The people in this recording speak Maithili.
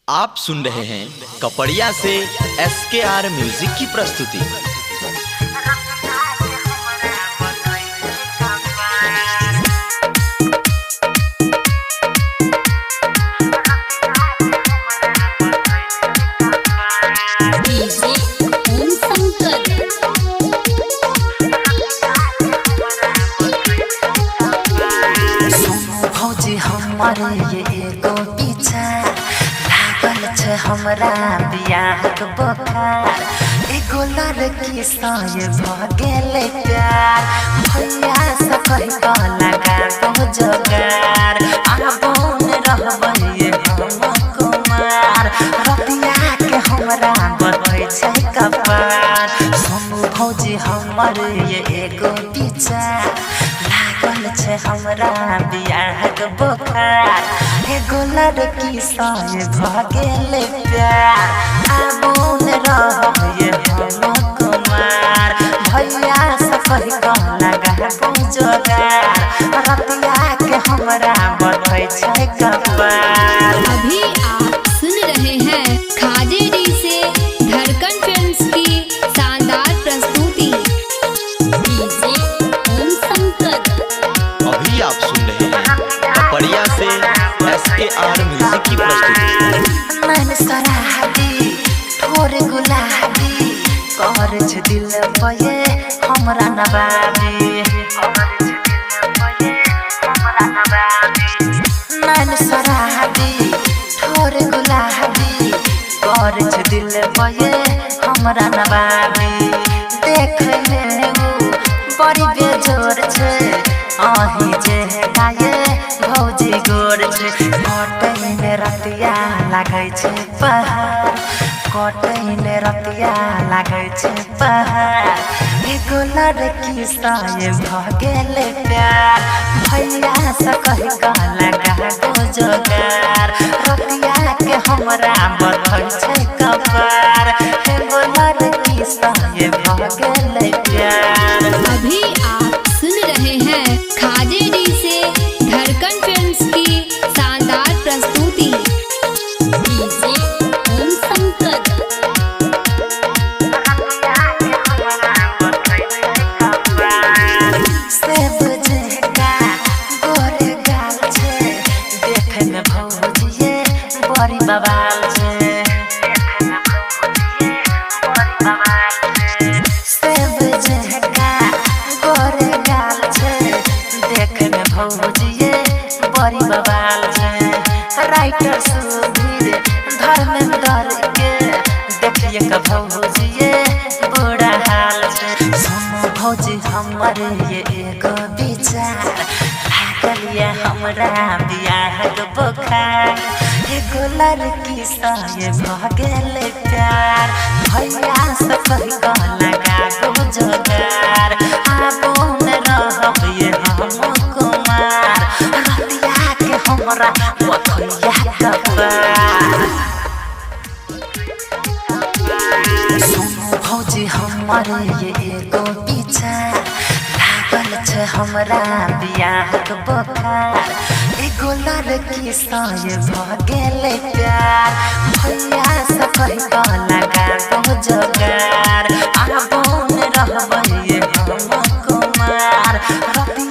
आप सुन रहे हैं कपड़िया से एस के आर म्यूजिक की प्रस्तुति। डीजे ओम शंकर। सुनू भौजी हमर ये एगो पीछा लागल छै हमरा बियाहक बोखार। एगो लड़की सँ ये भऽ गेलै प्यार, भैया सँ कहि कऽ लगाबो जोगार। आबो ने रहबै ये हम कुमार, रतिया के हमरा बधै छै कपार। सुनू भौजी हमर ये एगो पीछा लागल छै हमरा बियाहक बोखार। एगो लड़की सँ ये भऽ गेलै प्यार, आबो ने रहब ये हम कुमार। भैया सँ कहि कऽ लगाबो जोगार, रतिया के हमरा बधै छै कपार। अभी आप सुन रहे हैं खाजेडी से धड़कन फिल्म्स की शानदार प्रस्तुति। डीजे ओम शंकर। अभी आप सुन रहे हैं कपड़िया से एस के आर म्यूजिक की प्रस्तुति। मन सराहबी ठोर गुलाबी कर छै दिल पये हमरा नबाबी। मन सराहबी ठोर गुलाबी कर छै दिल पये हमरा नबाबी। देखै में उ बड़ी बेजोर छै, अहीं जे गाये भौजी गोर छै। कटै ने रतिया लागै छै पहाड़, कटै ने रतिया लागै छै पहाड़। एगो लड़की सँ ये भऽ गेलै प्यार, भैया सँ कहि कऽ लगाबो जोगार। रतिया के हमरा बधै छै कपार, एगो लड़की सँ ये भऽ गेलै प्यार। अभी आप सुन रहे हैं खाजेडी से धड़कन फिल्म्स की शानदार प्रस्तुति। डीजे ओम शंकर। सेब जेका गोर गाल छै, देखै में भौजिये बड़ी बवाल छै। सेब जेका गोर गाल छै, देखै में भौजिये बड़ी बवाल छै। राइटर सुधीर धर्मेंद्र के देखिए के भौजिये बुरा हाल छै। सुनू भौजी हमर ये एगो विचार लागल ये हमरा बियाहक बोखार। एगो लड़की सँ ये भऽ गेलै प्यार, भैया सँ कहि कऽ लगाबो जोगार। आबो ने रहब ये हम कुमार, रतिया के हमरा बधैया कपार। सुनू भौजी हमर ये एगो पीछा लागल छै हमरा बियाहक बोखार। एगो लड़की सँ ये भऽ गेलै प्यार, भैया सँ कहि कऽ लगाबो जोगार। आबो ने रहबै ये हम कुमार, रतिया